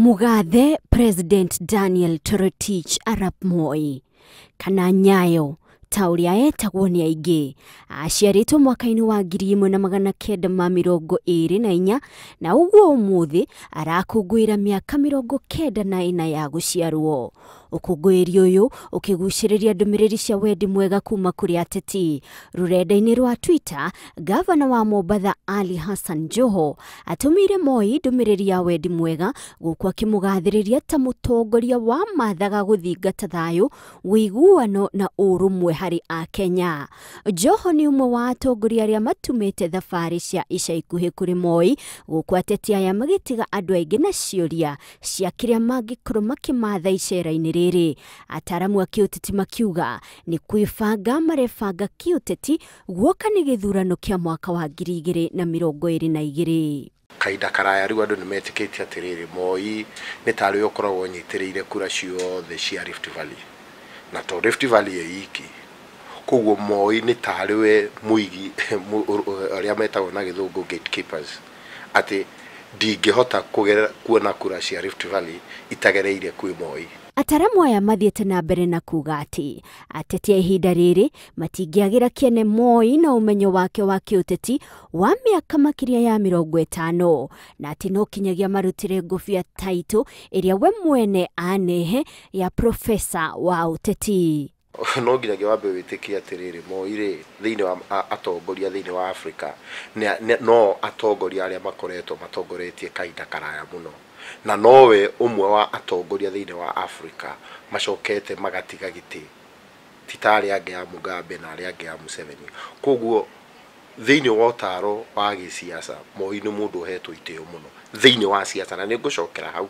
Mugathe President Daniel Toroitich arap Moi kana Nyayo ta ũrĩa etagwo nĩ aingĩ. Aciarĩtwo mwaka-inĩ wa 1924 na ũguo ũmũthĩ arakũngũĩra mĩaka 94 ya gũciarwo. Ũkũngũĩri ũyũ ũkĩgucĩrĩria ndũmĩrĩri cia wendi mwega kuma kũrĩ ateti. Rũrenda-inĩ rwa Twitter, gavana wa Mombatha Ali Hassan Joho atũmĩire Moi ndũmĩrĩri ya wendi mwega gũkũ akĩmũgathĩrĩria ta mũtongoria wa mathaga gũthingata thayũ, ũiguano na ũrũmwe harĩ Akenya. Joho nĩ ũmwe wa atongoria arĩa matumĩte thabarĩ cia ica ikuhĩ kũrĩ Moi, gũkũ ateti aya magĩtiga andũ aingĩ na ciũria cia kĩrĩa mangĩkorwo makĩmatha icera-inĩ rĩrĩ. Ataramu a kĩũteti makiuga nĩ kwĩbanga marebanga kĩũteti guoka nĩ gĩthurano kĩa mwaka wa 2022. Kahinda karaya rĩu andũ nĩ metĩkĩtie atĩrĩrĩ, Moi nĩ tarĩ we ũkoragwo ũnyitĩrĩire kura ciothe cia Rift Valley, na to Rift Valley ĩ iki. Koguo Moi nĩ tarĩ we mũigi arĩa metagwo na gĩthũngũ gatekeepers, atĩ ndingĩhota kuona kura cia Rift Valley itagereire kwĩ Moi. Ataramu aya mathiĩte na mbere na kuga atĩ ateti a ihinda rĩrĩ matingĩagĩra kĩene Moi na ũmenyo wake wa kĩũteti wa mĩaka makĩria ya 50, na atĩ no kinyagia marutĩre ngũbia taitũ ĩrĩa we mwene anehe ya profesa wa ũteti. No nginyagia wambe wĩtĩkie atĩrĩrĩ, Moi rĩ, thĩinĩ wa atongoria thĩinĩ wa Afrika no atongoria arĩa makoretwo matongoretie kahinda karaya mũno, na nowe ũmwe wa atongoria thĩinĩ wa Afrika macokete magatiga gĩtĩ, ti ta arĩa angĩ a Mugabe na arĩa angĩ a Museveni. Koguo thĩinĩ wa ũtaro wa gĩsiasa Moi nĩ mũndũ ũhetwo itĩo mũno thĩinĩ wa siasa, na nĩ ngũcokera hau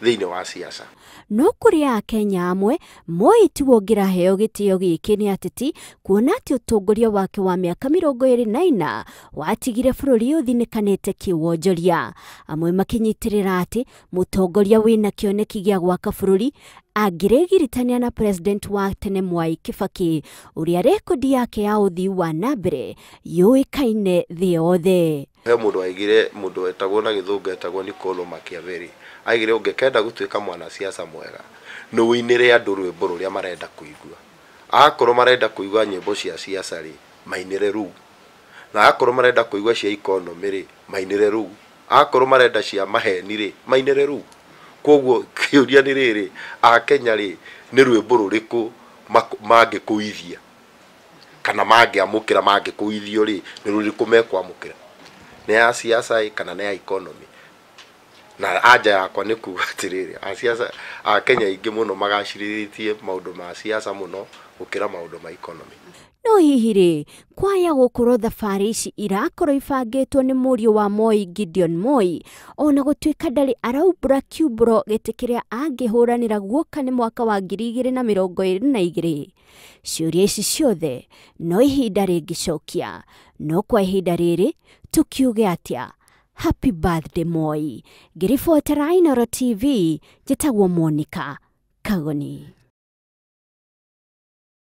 thĩinĩ wa siasa. No kũrĩ Akenya amwe Moi tiwe ũngĩraheo gĩtĩo gĩkĩ nĩ ateti, kuona atĩ ũtongoria wake wa mĩaka 24 watigire bũrũri ũthinĩkanĩte kĩwonjoria. Amwe makĩnyitĩrĩra atĩ mũtongoria wĩna kĩoneki gĩa gwaka bũrũri angĩrĩgiritania na president wa tene Mwai Kibaki, ũrĩa rekondi yake ya ũthii wa na mbere yũĩkaine thĩ yothe. He mũndũ aigire, mũndũ wetagwo na gĩthũngũ etagwo Niccolo Machiavelli, aigire ũngĩkenda gũtuĩka mwanasiasa mwega nĩ ũinĩre andũ rwĩmbo rũrĩa marenda kũigua. Akorwo marenda kũigua nyĩmbo cia siasa rĩ, mainĩre rũu, na akorwo marenda kũigua cia economy rĩ, mainĩre rũu, akorwo marenda cia maheni rĩ, mainĩre rũu. Koguo kĩũria nĩ rĩrĩ, Akenya rĩ, nĩ rwĩmbo rũrĩkũ mangĩkũithia kana mangĩamũkĩra? Mangĩkũithio rĩ, nĩ rũrĩkũ mekwamũkĩra? Nĩ ya siasa kana nĩ ya economy? Na anja yakwa nĩ kuga atĩrĩrĩ, asiasa Akenya aingĩ mũno magacĩrithĩtie maũndũ ma siasa mũno gũkĩra maũndũ ma economy. No hihi rĩ, kwaya gũkorwo thabarĩ ici irakorwo ibangĩtwo nĩ mũriũ wa Moi Gideon Moi, ona gũtuĩka ndarĩ araumbũra kiumbũro gĩtĩ kĩrĩa angĩhũranĩra guoka nĩ mwaka wa 2022. Ciũria ici ciothe no ihinda rĩngĩcokia, no kwa ihinda rĩrĩ tũkiuge atĩa? Happy birthday Moi. Ngĩribotera Inooro TV, njĩtagwo Monica Kagoni.